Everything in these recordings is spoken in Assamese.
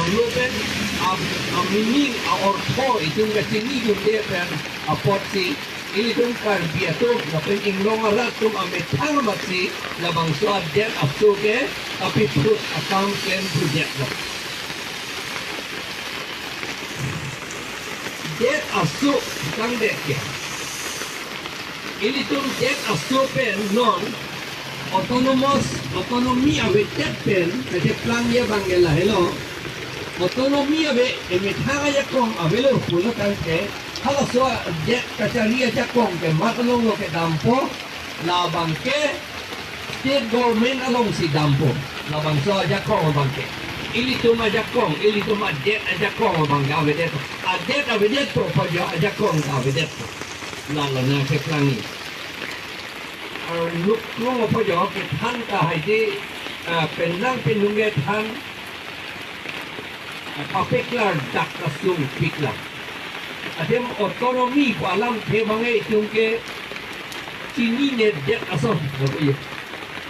banglo pen a meaning a ortho itong kasini yung pen a potsi ilitong karbiato na pen inglong aratum a metang matsi labang so a det apsuke a piprut akam ken project na det asu kang det ke ilitong det asu pen non autonomous autonomy ave det pen kasi plan ya bangela hello autonomy ave emithaga ya kong avelo pulo kang ke hala so det kacharia ja kong ke matlong lo ke dampo labang ke state government along si dampo labang so ja kong bangke ilitum aja kong ilitum adet aja kong bang ave det adet ave det po pa aja kong ave det la la na ke plangi ar luk long pa jo ke than ka hai di pen nang pen nunge than papeklar dak kasung pikla atem autonomy ko alam the bange itum ke chini ne det asom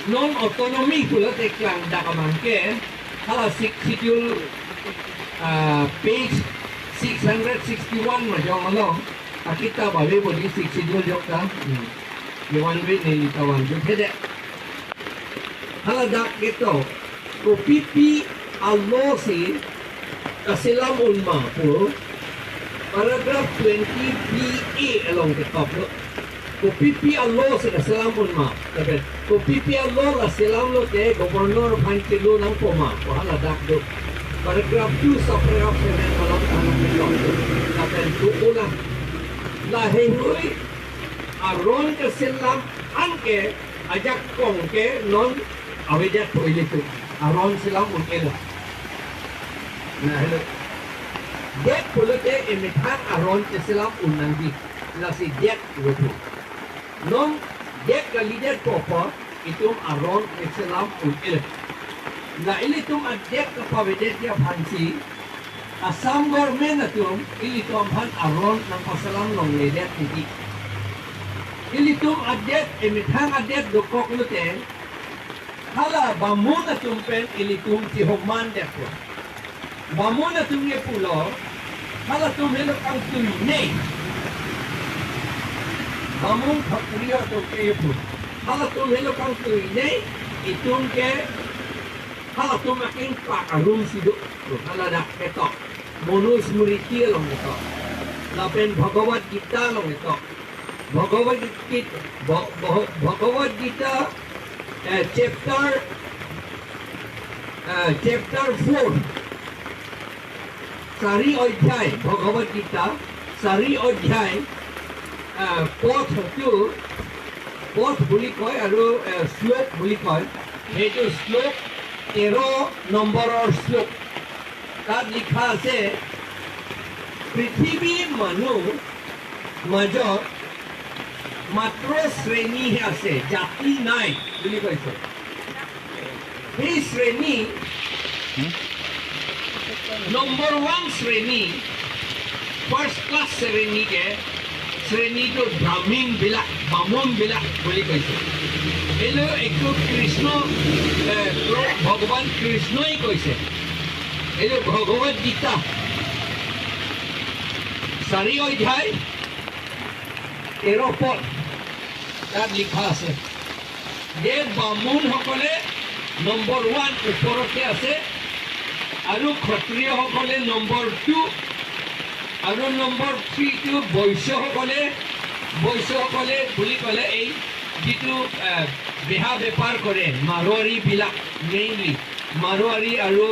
non autonomy ko la te klang dak bangke hala six schedule page 661 majong along akita bawe bodi six schedule jok ta yewan we ne litawan jo thede hala dak keto ko pipi allo si kasilam unma po paragraph 20 BA along the top ko pipi allo si kasilam unma tabe ko pipi allo la silam lo te governor phanchilo nang poma ko hala dak do paragraph 2 subparagraph 7 along tanong lo tabe tu una la hengui aron kasilam anke ajak kong ke non avejat poilitu aron silam unela na hello det pulute emithan aron kasilam unangi la si det rotu non det ka leader popo itum aron kasilam unela na ilitum adet ka pavedet ya phansi Assam government atum ilitum han aron nang pasalam long ledet niki ilitum adet emithan adet dokok lute hala bamun atum pen ilitum ti homan depo bamun atum ye pulo hala tum helo kang tui nei bamun thakriya to ke ye pulo hala tum helo kang tui nei itum ke hala tum aking pa arum sido hala dak keto Manusmriti long eto lapen Bhagavad Gita long eto Bhagavad Gita chapter chapter 4 চাৰি অধ্যায় ভগৱত গীতা চাৰি অধ্যায় পথটো পথ বুলি কয় আৰু শ্লোক বুলি কয় সেইটো শ্লোক 13 নম্বৰৰ শ্লোক তাত লিখা আছে পৃথিৱীৰ মানুহ মাজত মাত্ৰ শ্ৰেণীহে আছে জাতি নাই বুলি কৈছে সেই শ্ৰেণী নম্বৰ 1 শ্ৰেণী ফাৰ্ষ্ট ক্লাছ শ্ৰেণীকে শ্ৰেণীটো ব্ৰাহ্মীণবিলাক বামুণবিলাক বুলি কৈছে এইটো একো কৃষ্ণ ভগৱান কৃষ্ণই কৈছে এইটো ভগৱত গীতা 4 অধ্যায় 13 পদ তাত লিখা আছে যে বামুণসকলে নম্বৰ 1 ওপৰতে আছে আৰু ক্ষত্ৰিয়সকলে নম্বৰ 2 আৰু নম্বৰ 3টো বৈশ্যসকলে বৈশ্যসকলে বুলি ক'লে এই যিটো বেহা বেপাৰ কৰে মাৰোৱাৰীবিলাক মেইনলি মাৰোৱাৰী আৰু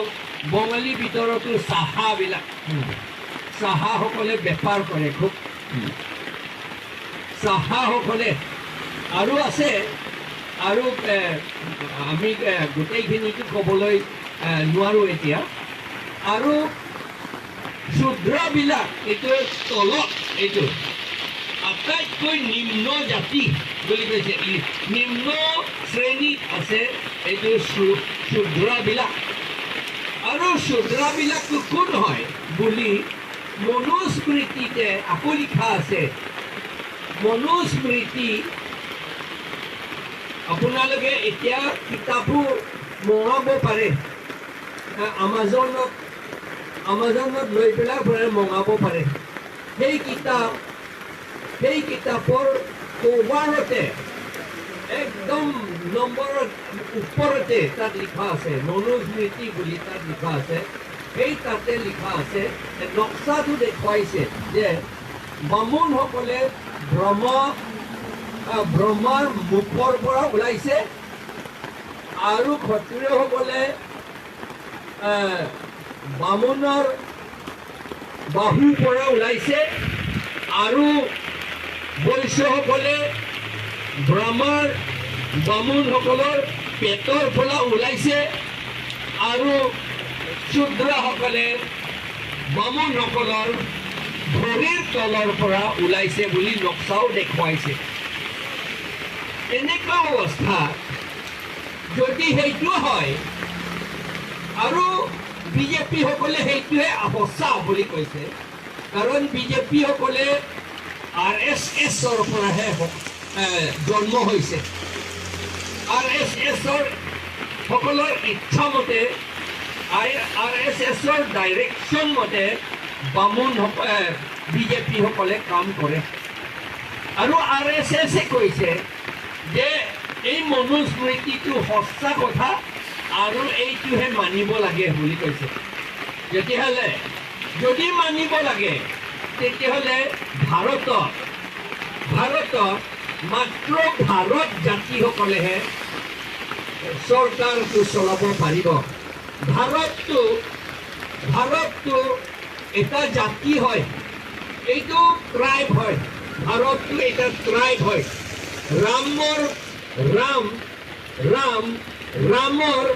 বঙালী ভিতৰতো চাহাবিলাক চাহাসকলে বেপাৰ কৰে খুব চাহাসকলে আৰু আছে আৰু আমি গোটেইখিনিতো ক'বলৈ নোৱাৰোঁ এতিয়া আৰু শূদ্ৰবিলাক এইটো তলত এইটো আটাইতকৈ নিম্ন জাতি বুলি কৈছে নিম্ন শ্ৰেণীত আছে এইটো শূদ্ৰবিলাক আৰু শূদ্ৰবিলাকটো কোন হয় বুলি মনুস্মৃতিতে আকৌ লিখা আছে মনুস্মৃতি আপোনালোকে এতিয়া কিতাপো মঙাব পাৰে আমাজনত আমাজনত লৈ পেলাই আপোনালোকে মঙাব পাৰে। সেই কিতাপৰ কভাৰতে একদম নম্বৰৰ ওপৰতে তাত লিখা আছে মনুস্মৃতি বুলি তাত লিখা আছে। সেই তাতে লিখা আছে, নক্সাটো দেখুৱাইছে যে বামুণসকলে ব্ৰহ্মাৰ মুখৰ পৰা ওলাইছে আৰু ক্ষত্ৰিয়সকলে বামুণৰ বাহুৰ পৰা ওলাইছে আৰু বৈশ্যসকলে ব্ৰহ্মাৰ বামুণসকলৰ পেটৰ পৰা ওলাইছে আৰু শূদ্ৰসকলে বামুণসকলৰ ভৰিৰ তলৰ পৰা ওলাইছে বুলি নক্সাও দেখুৱাইছে। এনেকুৱা অৱস্থা যদি সেইটো হয় আৰু বিজেপিসকলে সেইটোহে সঁচা বুলি কৈছে, কাৰণ বিজেপিসকলে আৰ এছ এছৰ পৰাহে জন্ম হৈছে। আৰ এছ এছৰ সকলৰ ইচ্ছামতে, আৰ এছ এছৰ ডাইৰেকশ্যন মতে বামুণ বিজেপিসকলে কাম কৰে। আৰু আৰ এছ এছে কৈছে যে এই মনুস্মৃতিটো সঁচা কথা আৰু এইটোহে মানিব লাগে বুলি কৈছে। তেতিয়াহ'লে যদি মানিব লাগে তেতিয়াহ'লে ভাৰতত মাত্ৰ ভাৰত জাতিসকলেহে চৰকাৰটো চলাব পাৰিব। ভাৰতটো এটা জাতি হয়, এইটো ট্ৰাইব হয়। ভাৰতটো এটা ট্ৰাইব হয়। ৰামৰ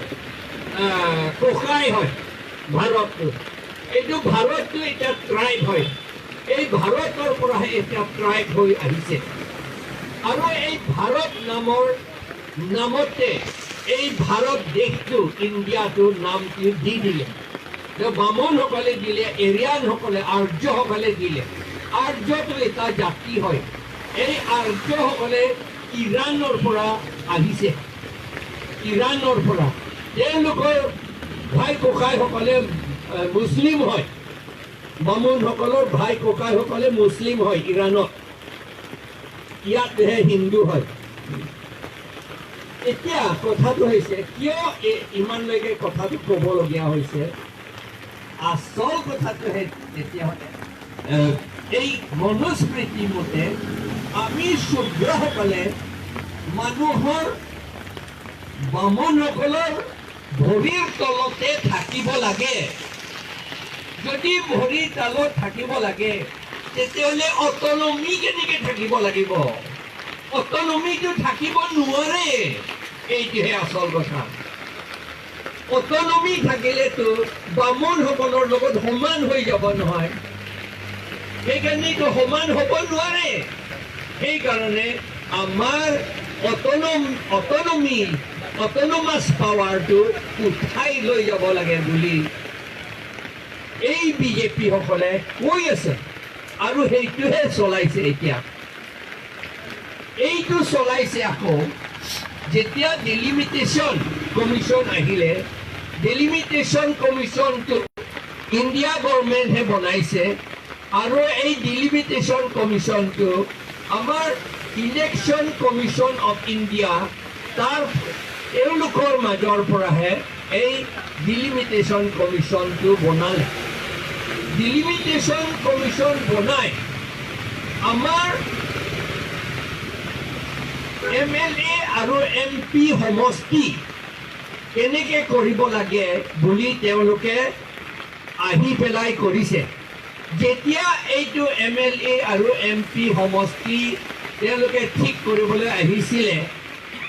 ককাই হয় ভাৰতটো। এইটো ভাৰতটো এটা ট্ৰাইব হয়। এই ভাৰতৰ পৰাহে এটা ট্ৰাইব হৈ আহিছে। আৰু এই ভাৰত নামৰ নামতে এই ভাৰত দেশটো, ইণ্ডিয়াটো নামটো দি দিলে। বামুণসকলে দিলে, এৰিয়ানসকলে, আৰ্যসকলে দিলে। আৰ্যটো এটা জাতি হয়। এই আৰ্যসকলে ইৰাণৰ পৰা আহিছে। ইৰাণৰ পৰা তেওঁলোকৰ ভাই ককাইসকলে মুছলিম হয়। বামুণসকলৰ ভাই ককাইসকলে মুছলিম হয় ইৰাণত, ইয়াতহে হিন্দু হয়। এতিয়া কথাটো হৈছে কিয় ইমানলৈকে কথাটো ক'বলগীয়া হৈছে? আচল কথাটোহে তেতিয়াহ'লে এই মনুস্মৃতি মতে আমি শূদ্ৰসকলে মানুহৰ বামুণসকলৰ ভৰিৰ তলতে থাকিব লাগে। যদি ভৰিৰ তলত থাকিব লাগে তেতিয়াহ'লে অটনমি কেনেকে থাকিব লাগিব? অটনমিটো থাকিব নোৱাৰে। এইটোহে আচল কথা। অটনমি থাকিলেতো বামুণসকলৰ লগত সমান হৈ যাব নহয়, সেইকাৰণেতো সমান হ'ব নোৱাৰে। সেইকাৰণে আমাৰ অটনমাছ পাৱাৰটো উঠাই লৈ যাব লাগে বুলি এই বিজেপিসকলে কৈ আছে আৰু সেইটোহে চলাইছে। এতিয়া এইটো চলাইছে। আকৌ যেতিয়া ডিলিমিটেশ্যন কমিশ্যন আহিলে, ডিলিমিটেশ্যন কমিশ্যনটো ইণ্ডিয়া গভৰ্ণমেণ্টহে বনাইছে আৰু এই ডিলিমিটেশ্যন কমিশ্যনটো আমাৰ ইলেকশ্যন কমিশ্যন অফ ইণ্ডিয়া, তাৰ তেওঁলোকৰ মাজৰ পৰাহে এই ডিলিমিটেশ্যন কমিশ্যনটো বনালে। ডিলিমিটেশ্যন কমিশ্যন বনাই আমাৰ এম এল এ আৰু এম পি সমষ্টি কেনেকে কৰিব লাগে বুলি তেওঁলোকে আহি পেলাই কৰিছে। যেতিয়া এইটো এম এল এ আৰু এম পি সমষ্টি তেওঁলোকে ঠিক কৰিবলৈ আহিছিলে,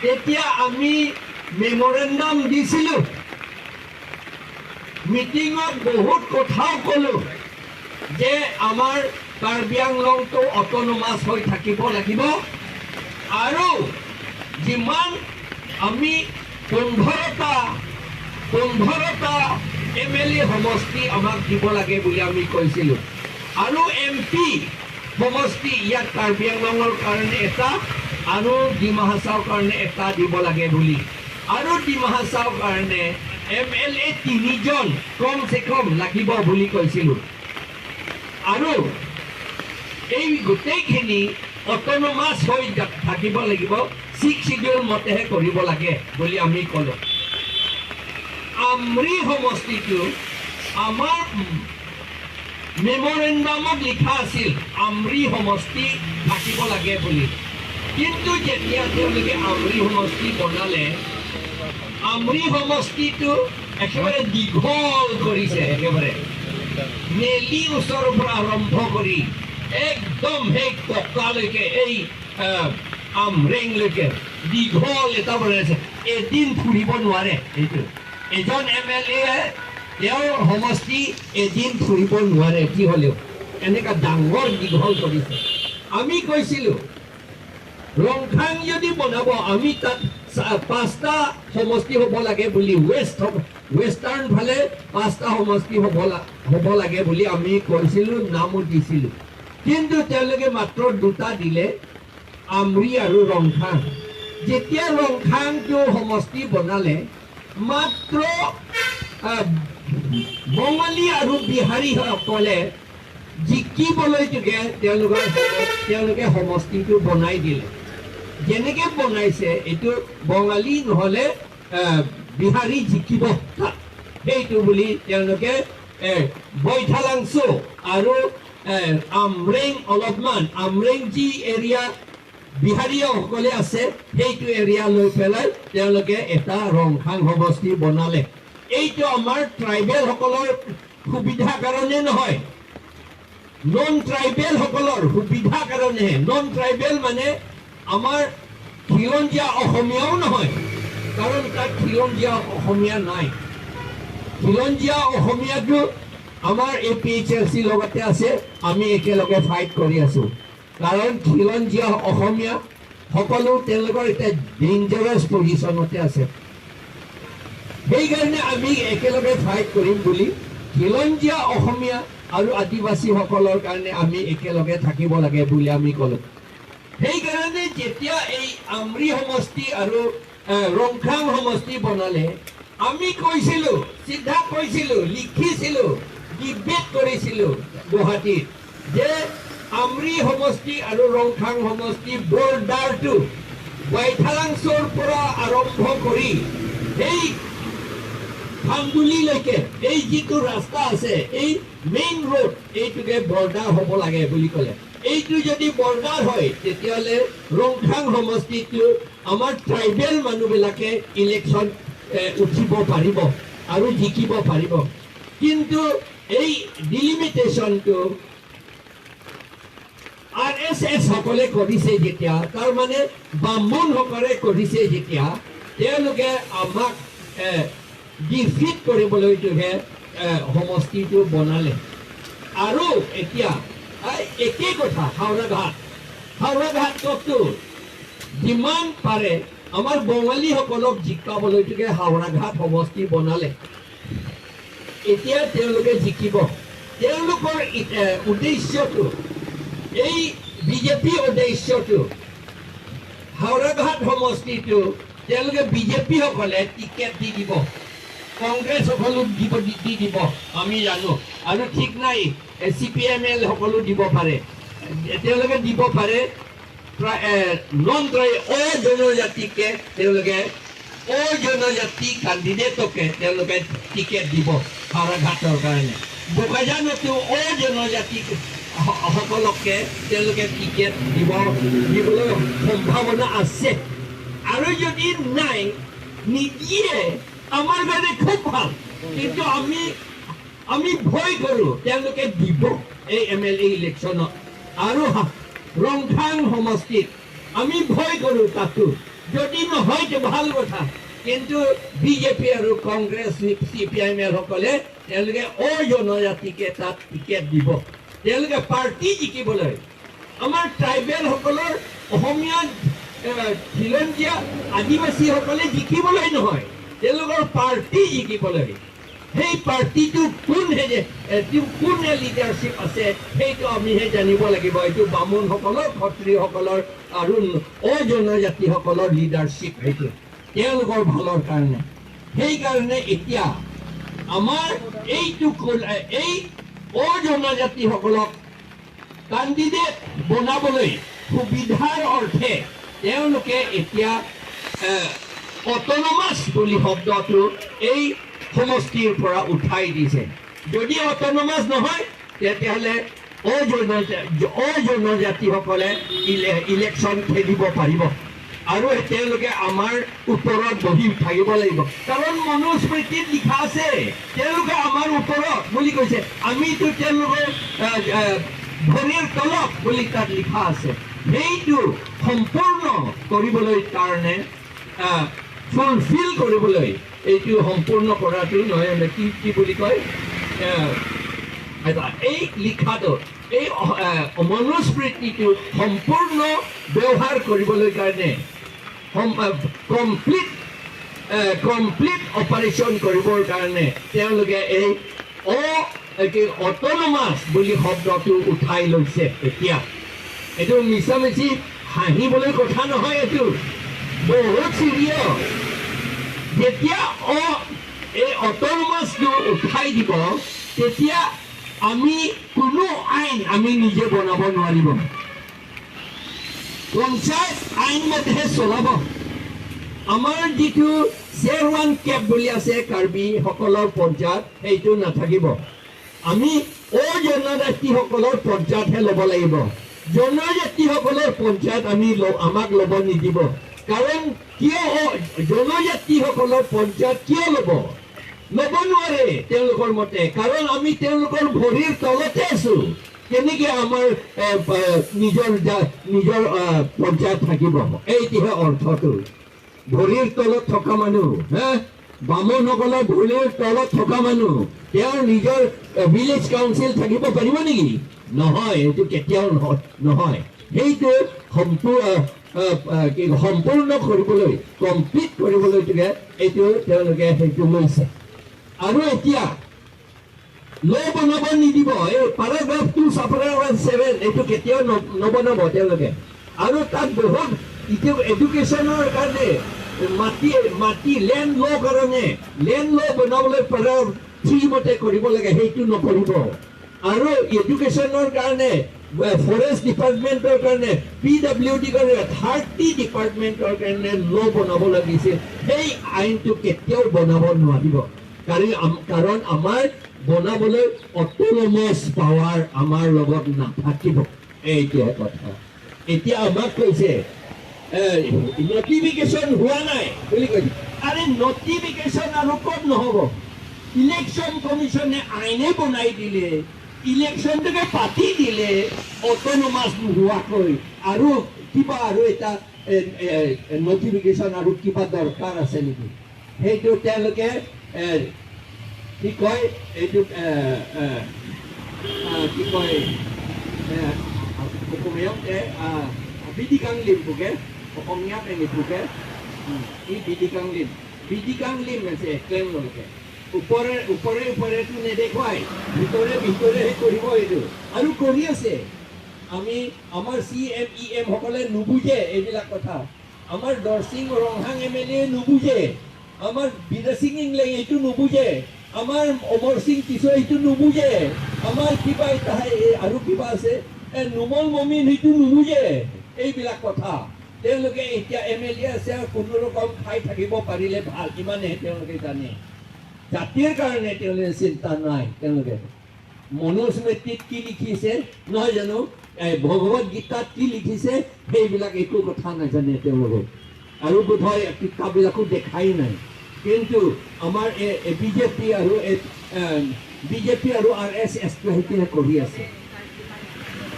তেতিয়া আমি মেমৰেণ্ডাম দিছিলোঁ, মিটিঙত বহুত কথাও ক'লোঁ যে আমাৰ কাৰ্বি আংলংটো অট'নমাছ হৈ থাকিব লাগিব আৰু যিমান আমি 15টা এম এল এ সমষ্টি আমাক দিব লাগে বুলি আমি কৈছিলোঁ আৰু এম পি সমষ্টি ইয়াত কাৰ্বি আংলঙৰ কাৰণে এটা আৰু ডিমা হাছাওৰ কাৰণে এটা দিব লাগে বুলি আৰু ডিমা হাছাওৰ কাৰণে MLA 3জন কমচে কম লাগিব বুলি কৈছিলোঁ। আৰু এই গোটেইখিনি অট'নমাছ হৈ থাকিব লাগিব, 6 চিডিউল মতেহে কৰিব লাগে বুলি আমি ক'লোঁ। আমৰি সমষ্টিটো আমাৰ মেমৰেণ্ডামত লিখা আছিল আমৰি সমষ্টি থাকিব লাগে বুলি, কিন্তু যেতিয়া তেওঁলোকে আমৰি সমষ্টি বনালে, আমৰি সমষ্টিটো একেবাৰে দীঘল কৰিছে, একেবাৰে নেলি ওচৰৰ পৰা আৰম্ভ কৰি একদম সেই ককালৈকে, এই আমৰেংলৈকে দীঘল এটা বনাইছে। এদিন ফুৰিব নোৱাৰে এইটো, এজন MLA তেওঁৰ সমষ্টি এদিন ফুৰিব নোৱাৰে, কি হ'লেও এনেকুৱা ডাঙৰ দীঘল কৰিছে। আমি কৈছিলোঁ ৰংখাং যদি বনাব আমি তাত 5টা সমষ্টি হ'ব লাগে বুলি, ৱেষ্টাৰ্ণ ফালে 5টা সমষ্টি হ'ব লাগে বুলি আমি কৈছিলোঁ, নামো দিছিলোঁ। কিন্তু তেওঁলোকে মাত্ৰ 2টা দিলে, আমৰি আৰু ৰংখাং। যেতিয়া ৰংখাংটো সমষ্টি বনালে, মাত্ৰ বঙালী আৰু বিহাৰীসকলে জিকিবলৈকে তেওঁলোকে সমষ্টিটো বনাই দিলে। যেনেকে বনাইছে এইটো বঙালী নহ'লে বিহাৰী জিকিব সেইটো বুলি তেওঁলোকে বৈঠালাংছো আৰু আমৰেং অলপমান, আমৰেং যি এৰিয়া বিহাৰীসকলে আছে সেইটো এৰিয়া লৈ পেলাই তেওঁলোকে এটা ৰংখাং সমষ্টি বনালে। এইটো আমাৰ ট্ৰাইবেলসকলৰ সুবিধাৰ কাৰণে নহয়, নন ট্ৰাইবেলসকলৰ সুবিধাৰ কাৰণেহে। নন ট্ৰাইবেল মানে আমাৰ খিলঞ্জীয়া অসমীয়াও নহয়, কাৰণ তাত খিলঞ্জীয়া অসমীয়া নাই। খিলঞ্জীয়া অসমীয়াটো আমাৰ এ পি এইচ এল চিৰ লগতে আছে, আমি একেলগে ফাইট কৰি আছোঁ। কাৰণ খিলঞ্জীয়া অসমীয়া সকলো তেওঁলোকৰ এতিয়া ডেঞ্জাৰাছ পজিশ্যনতে আছে, সেইকাৰণে আমি একেলগে ফাইট কৰিম বুলি খিলঞ্জীয়া অসমীয়া আৰু আদিবাসীসকলৰ কাৰণে আমি একেলগে থাকিব লাগে বুলি আমি ক'লোঁ। সেইকাৰণে যেতিয়া এই আমৰি সমষ্টি আৰু ৰংখাং সমষ্টি বনালে, আমি কৈছিলোঁ, চিধা কৈছিলোঁ, লিখিছিলোঁ, ডিবেট কৰিছিলোঁ গুৱাহাটীত যে আমৰি সমষ্টি আৰু ৰংখাং সমষ্টি বৰ্ডাৰটো বৈঠালাংছ'ৰ পৰা আৰম্ভ কৰি এই খামদুলিলৈকে এই যিটো ৰাস্তা আছে, এই মেইন ৰোড, এইটোকে বৰ্ডাৰ হ'ব লাগে বুলি ক'লে। এইটো যদি বৰ্ডাৰ হয় তেতিয়াহ'লে ৰংখাং সমষ্টিটো আমাৰ ট্ৰাইবেল মানুহবিলাকে ইলেকশ্যন উঠিব পাৰিব আৰু জিকিব পাৰিব। কিন্তু এই ডিলিমিটেশ্যনটো RSS সকলে কৰিছে যেতিয়া, তাৰমানে বামুণসকলে কৰিছে যেতিয়া, তেওঁলোকে আমাক ডিফিট কৰিবলৈটোহে সমষ্টিটো বনালে। আৰু এতিয়া একেই কথা হাওৰাঘাট, হাওৰাঘাটতো যিমান পাৰে আমাৰ বঙালীসকলক জিকাবলৈটোকে হাওৰাঘাট সমষ্টি বনালে। এতিয়া তেওঁলোকে জিকিব। তেওঁলোকৰ উদ্দেশ্যটো, এই বিজেপি উদ্দেশ্যটো হাওৰাঘাট সমষ্টিটো তেওঁলোকে বিজেপিসকলে টিকেট দি দিব, কংগ্ৰেছসকলো দি দিব, আমি জানো। আৰু ঠিক নাই, চি পি এম এল সকলো দিব পাৰে, তেওঁলোকে দিব পাৰে। নন অজনজাতিকে তেওঁলোকে অজনজাতি কেণ্ডিডেটকে তেওঁলোকে টিকেট দিব হাওৰাঘাটৰ কাৰণে। বোকাজানতো অজনজাতি সকলকে তেওঁলোকে টিকেট দিবলৈ সম্ভাৱনা আছে। আৰু যদি নাই নিদিয়ে আমাৰ কাৰণে খুব ভাল, কিন্তু আমি ভয় কৰোঁ তেওঁলোকে দিব এই MLA ইলেকশ্যনত। আৰু ৰংখাং সমষ্টিত আমি ভয় কৰোঁ তাতো যদি নহয় তো ভাল কথা, কিন্তু বিজেপি আৰু Congress C P I am L সকলে তেওঁলোকে অজনজাতিকে তাত টিকেট দিব, তেওঁলোকে পাৰ্টি জিকিবলৈ। আমাৰ ট্ৰাইবেলসকলৰ অসমীয়া খিলঞ্জীয়া আদিবাসীসকলে জিকিবলৈ নহয়, তেওঁলোকৰ পাৰ্টি জিকিবলৈ। সেই পাৰ্টিটো কোন লিডাৰশ্বিপ আছে সেইটো আমিহে জানিব লাগিব। এইটো বামুণসকলৰ, ক্ষত্ৰিয়সকলৰ আৰু অজনজাতিসকলৰ লিডাৰশ্বিপ, সেইটো তেওঁলোকৰ ভালৰ কাৰণে। সেইকাৰণে এতিয়া আমাৰ এইটো এই অজনজাতিসকলক কেণ্ডিডেট বনাবলৈ সুবিধাৰ অৰ্থে তেওঁলোকে এতিয়া অট'নমাছ বুলি শব্দটো এই সমষ্টিৰ পৰা উঠাই দিছে। যদি অট'নমাছ নহয়, তেতিয়াহ'লে অজনজাতিসকলে ইলেকশ্যন খেলিব পাৰিব আৰু তেওঁলোকে আমাৰ ওপৰত বহি থাকিব লাগিব। কাৰণ মনুস্মৃতিত লিখা আছে, তেওঁলোকে আমাৰ ওপৰত বুলি কৈছে, আমিতো তেওঁলোকৰ ভৰিৰ তলত বুলি তাত লিখা আছে। সেইটো সম্পূৰ্ণ কৰিবলৈ কাৰণে, ফুলফিল কৰিবলৈ, এইটো সম্পূৰ্ণ কৰাটো নহয়, মানে কি কি বুলি কয়, এই লিখাটো, এই মনুস্মৃতিটো সম্পূৰ্ণ ব্যৱহাৰ কৰিবলৈ কাৰণে, কমপ্লিট অপাৰেশ্যন কৰিবৰ কাৰণে তেওঁলোকে এই অট'নমাছ বুলি শব্দটো উঠাই লৈছে। এতিয়া এইটো মিছামিছি হাঁহিবলৈ কথা নহয়, এইটো বহুত চিৰিয়াছ। যেতিয়া এই অট'নমাছটো উঠাই দিব, তেতিয়া আমি কোনো আইন আমি নিজে বনাব নোৱাৰিব। পঞ্চায়ত আইন মতেহে চলাব। আমাৰ যিটো চেৰৱান কেপ বুলি আছে কাৰ্বিসকলৰ পঞ্চায়ত, সেইটো নাথাকিব। আমি অজনজাতিসকলৰ পঞ্চায়তহে ল'ব লাগিব। জনজাতিসকলৰ পঞ্চায়ত আমাক ল'ব নিদিব। কাৰণ কিয় জনজাতিসকলৰ পঞ্চায়ত কিয় ল'ব নোৱাৰে তেওঁলোকৰ মতে? কাৰণ আমি তেওঁলোকৰ ভৰিৰ তলতে আছো। কেনেকে আমাৰ নিজৰ পঞ্চায়ত থাকিব? এইটোহে অৰ্থটো। ভৰিৰ তলত থকা মানুহ, হে বামুণসকলৰ ভৰিৰ তলত থকা মানুহ, তেওঁৰ নিজৰ ভিলেজ কাউন্সিল থাকিব পাৰিব নেকি? নহয়, এইটো কেতিয়াও নহয়। সেইটো সম্পূৰ্ণ কৰিবলৈ, কমপ্লিট কৰিবলৈ এইটো তেওঁলোকে সেইটো লৈছে। আৰু এতিয়া ল' বনাব নিদিব। এই পেৰাগ্ৰাফ 2, পেৰাগ্ৰাফ 7, এইটো কেতিয়াও নবনাব তেওঁলোকে। আৰু তাত বহুত এডুকেশ্যনৰ কাৰণে, মাটি লেণ্ড ল' কাৰণে, লেণ্ড ল' বনাবলৈ পেৰাগ্ৰাফ 3 মতে কৰিব লাগে, সেইটো নকৰিব। আৰু এডুকেশ্যনৰ কাৰণে, ফৰেষ্ট ডিপাৰ্টমেণ্টৰ কাৰণে, পিডাব্লিউ ডি কাৰণে, 30 ডিপাৰ্টমেণ্টৰ কাৰণে ল' বনাব লাগিছিল, সেই আইনটো কেতিয়াও বনাব নোৱাৰিব। কাৰণ আমাৰ বনাবলৈ অট'নমাছ পাৱাৰ আমাৰ লগত নাথাকিব। এইটোহে কথা। এতিয়া আমাক কৈছে নটিফিকেশ্যন হোৱা নাই বুলি কৈছে। আৰে, নটিফিকেশ্যন আৰু ক'ত নহ'ব? ইলেকশ্যন কমিশ্যনে আইনে বনাই দিলে, ইলেকশ্যনটোকে পাতি দিলে অট'নমাছ নোহোৱাকৈ। আৰু কিবা আৰু এটা নটিফিকেশ্যন আৰু কিবা দৰকাৰ আছে নেকি? সেইটো তেওঁলোকে কি কয়, এইটো কি কয়, অসমীয়াত বিদিকাং লিম্পুকে, অসমীয়াত নিপুকে ই বিদিকাং লিম, বিদিকাং লিম আছে। তেওঁলোকে ওপৰে ওপৰে ওপৰেটো নেদেখুৱাই, ভিতৰে ভিতৰেহে কৰিব এইটো আৰু কৰি আছে। আমি আমাৰ চি এম ই এম সকলে নুবুজে এইবিলাক কথা। আমাৰ দৰচিং ৰংহাং এম এল এ নুবুজে, আমাৰ বীৰসিং ইংলেং এইটো নুবুজে, আমাৰ অমৰ সিং টিছো এইটো নুবুজে, আমাৰ কিবা এটা আৰু কিবা আছে, নোমল মমিন সেইটো নুবুজে এইবিলাক কথা। তেওঁলোকে এতিয়া এম এল এ আছে আৰু কোনো ৰকম খাই থাকিব পাৰিলে ভাল, ইমানেহে তেওঁলোকে জানে। জাতিৰ কাৰণে তেওঁলোকে চিন্তা নাই। তেওঁলোকে মনুস্মৃতিত কি লিখিছে, নহয় জানো, ভগৱত গীতাত কি লিখিছে, সেইবিলাক একো কথা নাজানে তেওঁলোকে। আৰু বোধহয় কিতাপবিলাকো দেখাই নাই। কিন্তু আমাৰ এই বিজেপি আৰু এই বিজেপি আৰু আৰ এছ এছটো সেইটোহে কৰি আছে।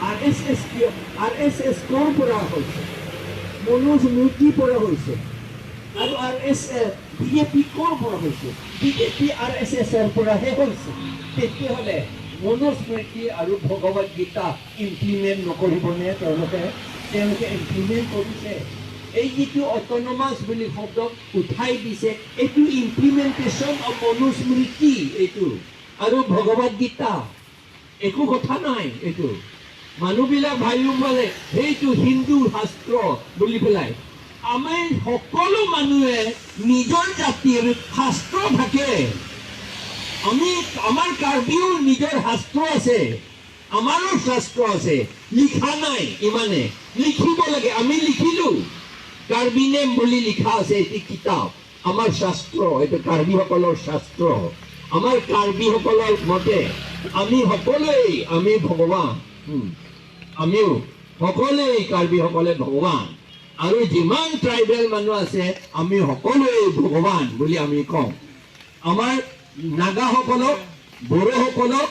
আৰ এছ এছ কিয়, আৰ এছ এছ ক'ৰ পৰা হৈছে? মনুস্মৃতিৰ পৰা হৈছে। আৰু আৰ এছ বিজেপি ক'ৰ পৰা হৈছে? বিজেপি আৰ এছ এছৰ পৰাহে হৈছে। তেতিয়াহ'লে মনুস্মৃতি আৰু ভগৱত গীতা ইমপ্লিমেণ্ট নকৰিবনে তেওঁলোকে? তেওঁলোকে ইমপ্লিমেণ্ট কৰিছে। এই যিটো অট'নমাছ বুলি শব্দ উঠাই দিছে, এইটো ইমপ্লিমেণ্টেশ্যন অফ মনুস্মৃতি এইটো আৰু ভগৱত গীতা, একো কথা নাই। এইটো মানুহবিলাক ভাবিব পালে সেইটো হিন্দু শাস্ত্ৰ বুলি পেলাই। আমি সকলো মানুহে নিজৰ জাতিৰ শাস্ত্ৰ থাকে। আমি আমাৰ কাৰ্বিও নিজৰ শাস্ত্ৰ আছে, আমাৰো শাস্ত্ৰ আছে। লিখা নাই, ইমানে লিখিব লাগে। আমি লিখিলো, কাৰ্বি নেম বুলি লিখা আছে এটি কিতাপ। আমাৰ শাস্ত্ৰ এইটো, কাৰ্বিসকলৰ শাস্ত্ৰ। আমাৰ কাৰ্বিসকলৰ মতে আমি সকলোৱেই আমি ভগৱান। আমিও সকলোৱেই কাৰ্বিসকলে ভগৱান আৰু যিমান ট্ৰাইবেল মানুহ আছে, আমি সকলোৱেই ভগৱান বুলি আমি কওঁ। আমাৰ নাগাসকলক, বড়োসকলক